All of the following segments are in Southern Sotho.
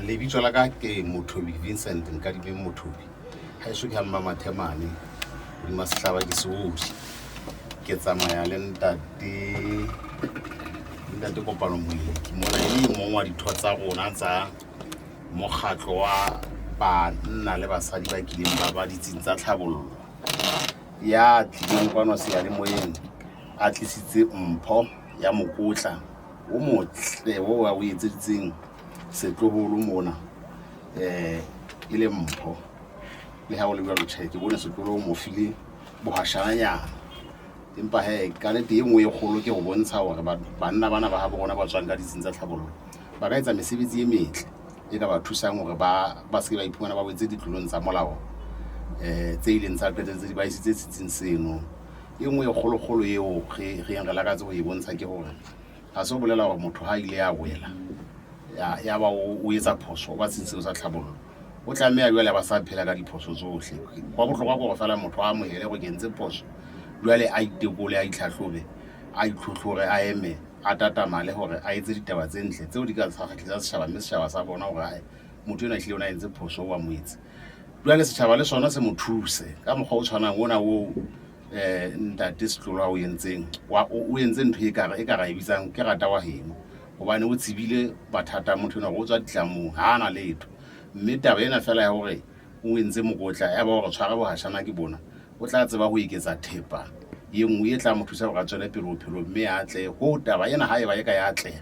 Lebitso la ka ke Mothobi Vincent Nkadimeng Mothobi. Haeso ke ha Mmamathemane hodima sehlaba ke seodi. Ke tsamaya le ntate Kopano Moleki mona e mong wa ditho tsa rona tsa mokgatlo wa banna le basadi ba kileng ba ba ditsing tsa tlhabollo ya tlileng kwano seyalemoyeng a tlisitse mpho ya mokotla o motle o a o etseditseng setloholo mona um e le mpho. Le ha o le jwalo, tjhe, ke bone setloholo o mo file bohashananyana. Empa he ka nnete e nngwe e kgolo ke ho bontsha hore banna bana ba habo rona ba tswang ka ditsing tsa tlhabollo ba ka etsa mesebetsi e metle e ka ba thusang hore ba se ke ba iphumana ba wetse ditlolong tsa molao um tse ileng tsa qetelletse di ba isitse setsing seno. E nngwe e kgolokgolo eo re yeng re lakatse ho e bontsha ke hore ha se ho bolela hore motho ha ile a wela ya ba o etsa phoso, o ba setsing seo sa tlhabollo, o tlameha jwale ba sa phela ka diphoso tsohle. Hwa bohlokwa ke hore feela motho a amohele hore ke entse phoso, jwale a itekole, a itlhahlobe, a itlhotlhore, a eme, a tatamale hore a etse ditaba tse ntle tseo di ka kgahlisa setjhaba, mme setjhaba sa bona hore ae motho enwa ehlile o na entse phoso, o amohetse. Jwale setjhaba le sona se mo thuse ka mokgwa o tshwanang ona oo ntate Setlolo a o entseng. O entse ntho e ka e ka ra e bitsang ke rata wa heno, hobane o tsebile mathata a motho enwa hore o tswa ditlamong, ha ana letho. Mme taba ena feela ya hore o entse mokotla ya ba hore tshwara bohashana ke bona, o tla tseba ho eketsa thepa e nngwe e tla mo thusa hore a tswele pele bophelong mme a atlehe. Ho taba ena ha eba e ka ya atleha,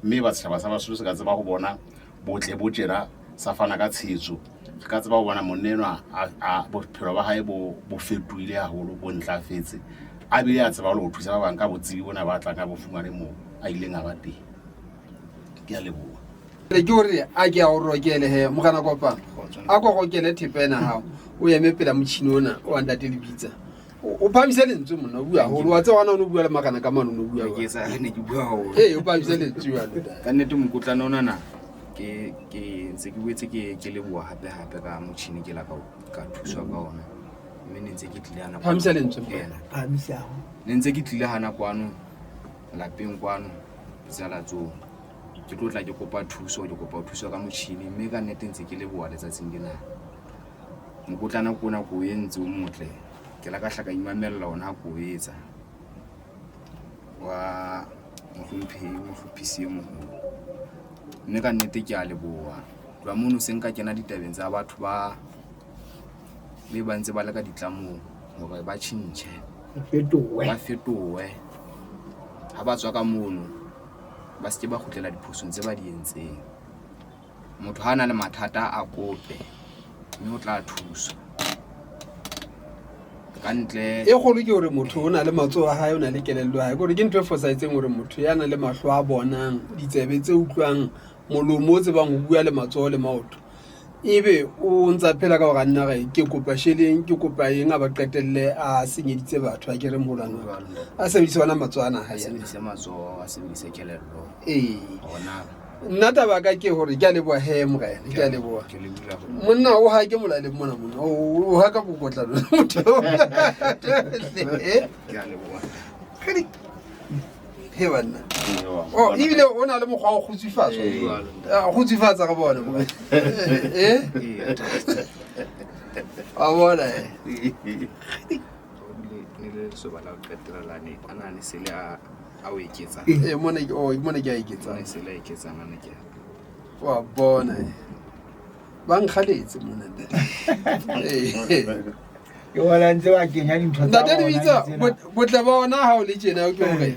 mme ba setjhaba sa Basotho se ka tseba ho bona botle bo tjena, sa fana ka tshehetso, re ka tseba ho bona monna enwa bophelo ba hae bo fetohile haholo, bo ntlafetse, a bile a tseba le ho thusa ba bang ka botsebi bona ba tlang a bo fumane moo a ileng a ba teng. Ke a leboha. Ke hore a ke a o rokele he Morena Kopano, a ko rokele thepa ena hao, o eme pela motjhini ona wa ntate Lebitsa. O phamise lentswe monna, o bua haholo. Wa tseba hona o no bua le makana ka mane, o no bua Ke etsa ne ke bua haholo. Ee, o phamise lentswe jwalo. Ka nnete mokotlana ona na ke ntse ke boetse ke leboha hape hape ka motjhini ke la ka thuswa ka ona. Mme ne ntse ke tlile hana Phahamisa lentswe. Ee. Phahamisa haholo. Ne ntse ke tlile hana kwano lapeng kwano Tsalatsong. Ke tlo tla ke kopa thuso, ke kopa ho thuswa ka motjhini mme ka nnete ntse ke leboha letsatsing lena. Mokotlana ke ona ko o entse o motle. Ke la ka hla ka imamella ona ha ko o etsa. Wa mohlomphehi mohlophisi e moholo. Mme ka nnete ke a leboha. Tloha mono se nka kena ditabeng tsa batho ba be ba ntse ba le ka ditlamong hore ba tjhentjhe. Ba fetohe. Ba fetohe. Ha ba tswa ka mono ba se ke ba kgutlela diphosong tse ba di entseng. Motho ha a na le mathata a kope mme o tla thuswa. Ka ntle E kgolo ke hore motho o na le matsoho a hae, o na le kelello ya hae. Ke hore ke ntho e fosahetseng hore motho ya nang le mahlo a bonang, ditsebe tse utlwang, molomo o tsebang ho bua le matsoho le maoto, ebe o ntsa phela ka hore a nna re ke kopa sheleng, ke kopa eng, a ba qetelle a senyeditse batho. A ke re moholwane wa ka a sebedise ona matsoho ana hae. A sebedise matsoho, a sebedise kelello. Ee. Ona. Nna taba ka ke hore ke a leboha he morena, ke a leboha. Ke leboha ho- Monna o ha ke molaleng mona monna, o ha ka kokotla lona motho. Ke a leboha. He banna. Oh, ebile o na le mokgwa wa ho kgutsufatsa. Ah, kgutsufatsa re bone. Eh? Wa bona eh. Ne le lesoba la ho qetela lane, a na ne se le a o eketsang. Eh, mona ke oh, mona ke a eketsang. Ne se le a eketsang ana ke. Wa bona eh. Ba nkgaletse mona ntate. Eh. Ke bona ntse ba kenya dintho tsa Ntate bona Lebitsa, tsena. botle ba ona ha o le tjena ke hore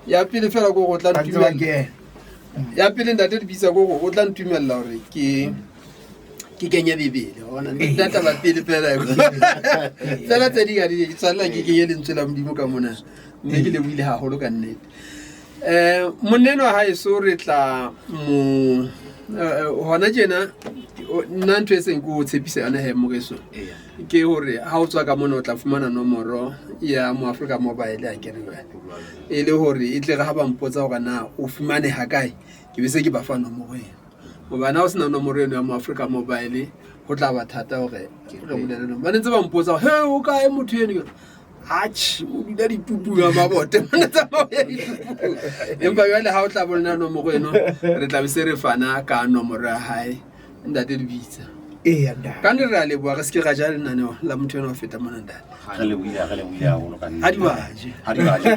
ya pele fela ke hore o tla Ba ntse ba ntumella. kena. Ya pele ntate Lebitsa ke hore o tla ntumella hore ke kenye Bibele. Wa bona nna taba pele fela. Fela tse ding ha di ke tshwanela ke kenye lentswe la Modimo ka mona. Mme ke lebohile haholo ka nnete. Monna enwa haeso re tla mo hona tjena nna ntho e seng ke o tshepisa yona he moreso ke hore ha o tswa ka mona o tla fumana nomoro ya mo Africa Mobile a kere jwale e le hore e tle re ha ba mpotsa hore na o fumaneha kae ke be se ke ba fa nomoro eno hobane ha o sena nomoro eno ya mo Africa Mobile ho tla ba thata hore re bolele nomoro. Ba ne ntse ba mpotsa he o kae motho eno? Atjhe, o dula ditupung a mabote mona tsamao ya ditupung. Empa jwale ha o tla bona nomoro eno re tla be se re fana ka nomoro ya hae. Ntate Lebitsa. Eya ntate. Ka nne re a leboha, re se ke ra ja lenaneo la motho ena ho feta mona, ntate. Re lebohile, re lebohile haholo ka nnete. Ha di baje. Ha di baje.